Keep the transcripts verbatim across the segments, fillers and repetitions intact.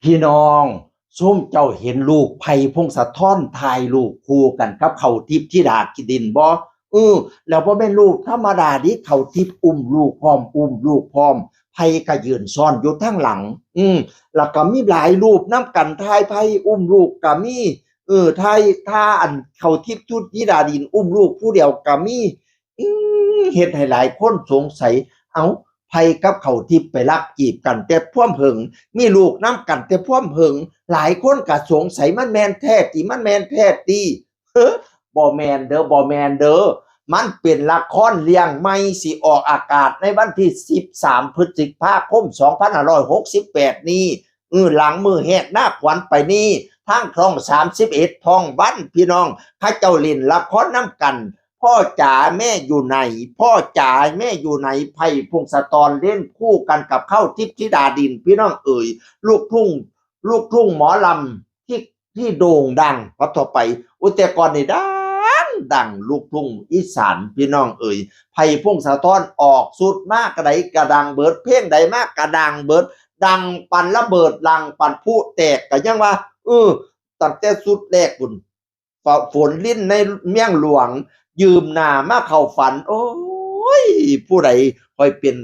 พี่น้อง ซุมเจ้าเห็นรูปไผ่ พงศธรถ่ายรูปคู่กันกับเข้าทิพย์ธิดาดินบ่? เออ แล้วบ่แม่นรูปธรรมดาเด้ เข้าทิพย์อุ้มลูกพร้อม อุ้มลูกพร้อม ไผ่ก็ยืนซ้อนอยู่ทางหลัง อืม แล้วก็มีหลายรูปนำกัน ถ่ายไผ่อุ้มลูกก็มี เออ ถ่าย ถ่าอันเข้าทิพย์ธิดาดินอุ้มลูกผู้เดียวก็มี อืม เฮ็ดให้หลายคนสงสัย เอ้า ไผ่กับเข้าทิพย์ไปลักจีบกันแต่พร้อมเหิง มีลูกนำกันแต่พร้อมเหิง หลายคนก็สงสัย มันแม่นแท้ติ มันแม่นแท้ติ เฮ้อ บ่แม่นเด้อ บ่แม่นเด้อ มันเป็นละครเรื่องใหม่ สิออกอากาศในวันที่สิบสาม พฤษภาคม สองพันห้าร้อยหกสิบแปด นี้ เออ หลังมื้อแหกนาขวัญไปนี้ ทางช่อง สามสิบเอ็ด ช่องวัน พี่น้อง เขาเจ้าเล่นละครนำกัน พ่อจ๋าแม่อยู่ไหน พ่อจ๋าแม่อยู่ไหน ไผ่ พงศธรเล่นคู่กันกับเข้าทิพย์ธิดาดิน พี่น้องเอ๋ย ลูกทุ่ง ลูกทุ่งหมอลำที่ ที่โด่งดัง ว่าต่อไป อุย แต่ก่อนนี่ดัง ดัง ลูกทุ่งอีสาน พี่น้องเอ๋ย ไผ่ พงศธรออกชุดมากระใดกระดังเบิด เพลงใดมากกระดังเบิด ดังปันระเบิด ดังปันพลุแตก ก็ยังว่า เออ ตั้งแต่ชุดแรกพุ้น ฝ- ฝนลิ้นในเมืองหลวง ยืมหน้ามาเข้าฝัน โอ้ย ผู้ใด คอยเป็น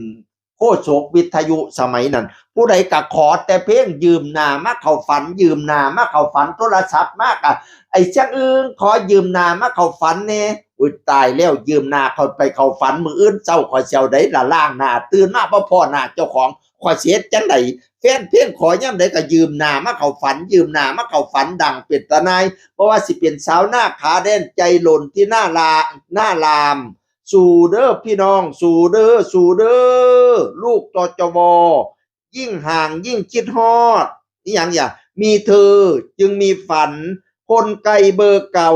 โฆษกวิทยุสมัยนั้น ผู้ใดก็ขอแต่เพลงยืมหน้ามาเข้าฝัน ยืมหน้ามาเข้าฝัน โทรศัพท์มากะ ไอ้เสียงอึ้ง ขอยืมหน้ามาเข้าฝันแน่ อุ้ย ตายแล้ว ยืมหน้าเข้าไปเข้าฝัน มื้ออื่นเช้าข้อยสิเอาใดล่ะล้างหน้า ตื่นมาบ่พ้อหน้าเจ้าของ ข้อยสิเฮ็ดจั่งใด แฟนเพลงขอยามใดก็ยืมหน้ามาเข้าฝัน ยืมหน้ามาเข้าฝัน ดังเป็นตาหน่าย บ่ว่าสิเป็นสาวนาขาแดน ใจหล่นที่หน้าลา หน้าลาม สู้เด้อพี่น้อง สู้เด้อ สู้เด้อ ลูก ตจว ยิ่งห่างยิ่งคิดฮอด อีหยังอย่า มีเธอจึงมีฝัน คนไกลเบอร์เก่า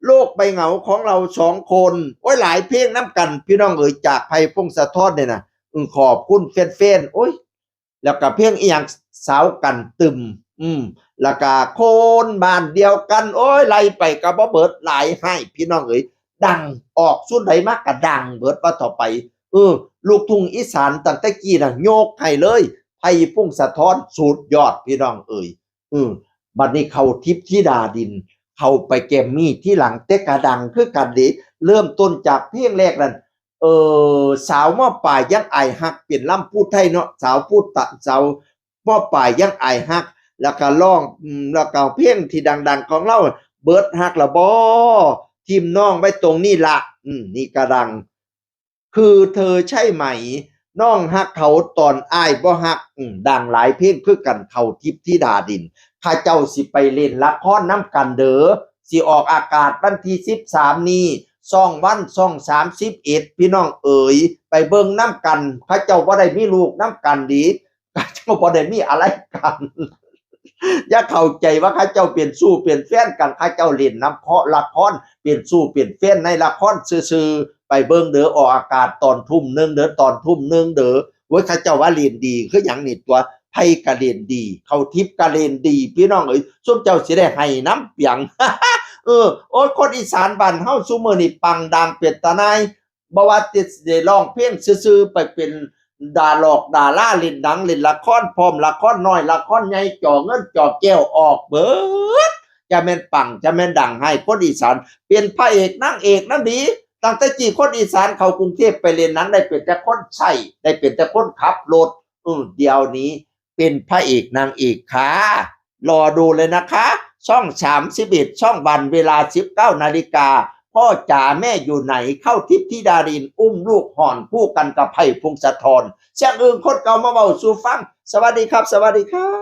โลกใบเหงาของเราสองคน โอ้ย หลายเพลงนำกัน พี่น้องเอ๋ย จากไผ่ พงศธรเนี่ยนะ อืม ขอบคุณแฟนๆ โอ้ย แล้วก็เพลงอีหยัง สาวกันตึม อืม แล้วก็คนบ้านเดียวกัน โอ้ย ไล่ไปก็บ่เบิด หลายให้ พี่น้องเอ๋ย ดัง ออกชุดใดมาก็ดังเบิด ว่าต่อไป เออ ลูกทุ่งอีสานตั้งแต่กี้น่ะ ยกให้เลย ไผ่ พงศธรสุดยอด พี่น้องเอ๋ย เออ บัดนี้เข้าทิพย์ธิดาดิน เข้าไปแกรมมี่ทีหลัง แต่ก็ดังคือกันเด้ เริ่มต้นจากเพลงแรกนั่น เออ สาว ม.ปลาย ยังอายฮัก เป็นลำภูไทยเนาะ สาวภูตะ สาว ม.ปลาย ยังอายฮัก แล้วก็ร้อง อืม แล้วก็เพลงที่ดังๆ ของลาว เบิดฮักละบ่ ถิ่มน้องไว้ตรงนี้ละ อืม นี่ก็ดัง คือเธอใช่ไหม น้องฮักเขาตอนอ้ายบ่ฮัก อืม ดังหลายเพลงคือกัน เข้าทิพย์ธิดาดิน เขาเจ้าสิไปเล่นละครนำกันเด้อ สิออกอากาศวันที่สิบสาม นี้ ช่องวัน ช่อง สามสิบเอ็ด พี่น้องเอ๋ย ไปเบิ่งนำกัน เขาเจ้าบ่ได้มีลูกนำกันเด้ เขาเจ้าบ่ได้มีอะไรกัน อย่าเข้าใจว่าเขาเจ้าเป็นชู้เป็นแฟนกัน เขาเจ้าเล่นนำเคาะละคร เป็นชู้เป็นแฟนในละครซื่อๆ ไปเบิ่งเด้อ ออกอากาศตอนทุ่มหนึ่งเด้อ ตอนทุ่มหนึ่งเด้อ โอ้ย เขาเจ้าว่าเล่นดีคือหยังนี่ ตัว ไผ่ก็เล่นดี เข้าทิพย์ก็เล่นดี พี่น้องเอ๋ย ซุมเจ้าสิได้ไห้นำเปียง เออ โอ้ย คนอีสานบ้านเฮาซุมื้อนี้ปังดังเป็นตาหน่าย บ่ว่าจะได้ร้องเพลงซื่อๆ ไปเป็นดาหลอกดารา เล่นหนังเล่นละครพร้อม ละครน้อยละครใหญ่ จอเงินจอแก้วออกเบิด จะแม่นปังจะแม่นดัง ให้คนอีสานเป็นพระเอกนางเอกนำดี ตั้งแต่กี้คนอีสานเข้ากรุงเทพฯไปเล่นหนังได้เป็นแต่คนใช้ ได้เป็นแต่คนขับรถ อืม เดี๋ยวนี้เป็นพระเอกนางเอกค่ะ รอดูเลยนะคะ ช่อง สามสิบเอ็ด ช่องวัน เวลา สิบเก้านาฬิกา พ่อจ๋าแม่อยู่ไหน เข้าทิพย์ธิดาดิน อุ้มลูกห่อนคู่กันกับไผ่ พงศธร เสียงอึ้งคนเก่ามาเว้าสู่ฟัง สวัสดีครับ สวัสดีครับ